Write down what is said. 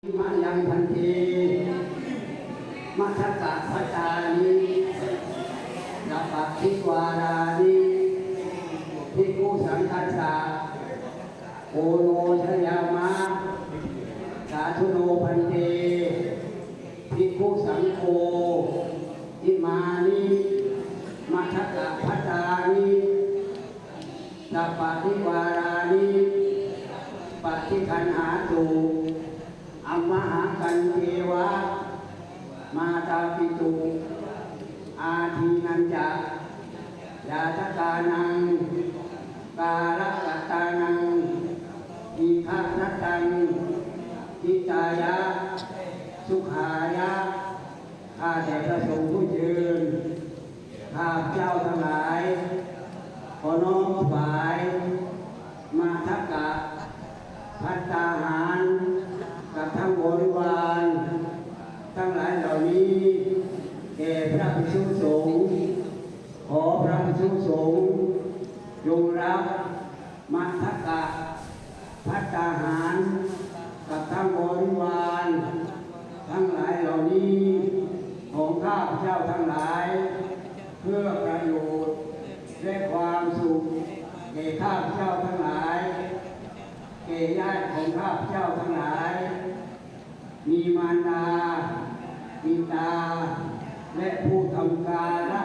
ມະຍັງ ພັນເຕ ມັດທະກະພັດຕານິ ສະປະລິວາຣານິ ພິກຂຸສັງຄັດສະ ໂອໂນຊະຍາມະ ສາທຸໂນ ພັນເຕ ພິກຂຸສັງໂຄ ອິມານິ ມັດທະກະພັດຕານິ ສະປະລິວາຣານິ ປະຕິຄັນຫາຕຸ ອັມມະຫາກັນເທວະ ມາຕາປິຕຸ ອາທີນັນຈະ ຍາຕະການັງ ກາລະກະຕານັງ ທີຄະລັດຕັງ ຫິຕາຍະ ສຸຂາຍະ ຂ້າແດ່ພະສົງຜູ້ເຈະເລີນ ຂ້າພະເຈົ້າທັງຫຼາຍ ຂໍນ້ອມຖວາຍ ມັດທະກະ ພັດຕາຫານ ກັບທັງບໍລິວານ ທັງຫຼາຍເຫຼົ່ານີ້ ແກ່ພະພິກຂຸສົງ ຂໍພະພິກຂຸສົງ ຈົ່ງຮັບ ມັດທະກະ ພັດຕາຫານ ກັບທັງບໍລິວານ ທັງຫຼາຍເຫຼົ່ານີ້ ຂອງຂ້າພະເຈົ້າທັງຫຼາຍ ເພື່ອປະໂຫຍດ ແລະ ຄວາມສຸກ ແກ່ຂ້າພະເຈົ້າທັງຫຼາຍ ແກ່ຍາດຂອງຂ້າພະເຈົ້າທັງຫຼາຍ ມີມານດາ ບິດາ ແລະ ຜູ້ທຳການລະ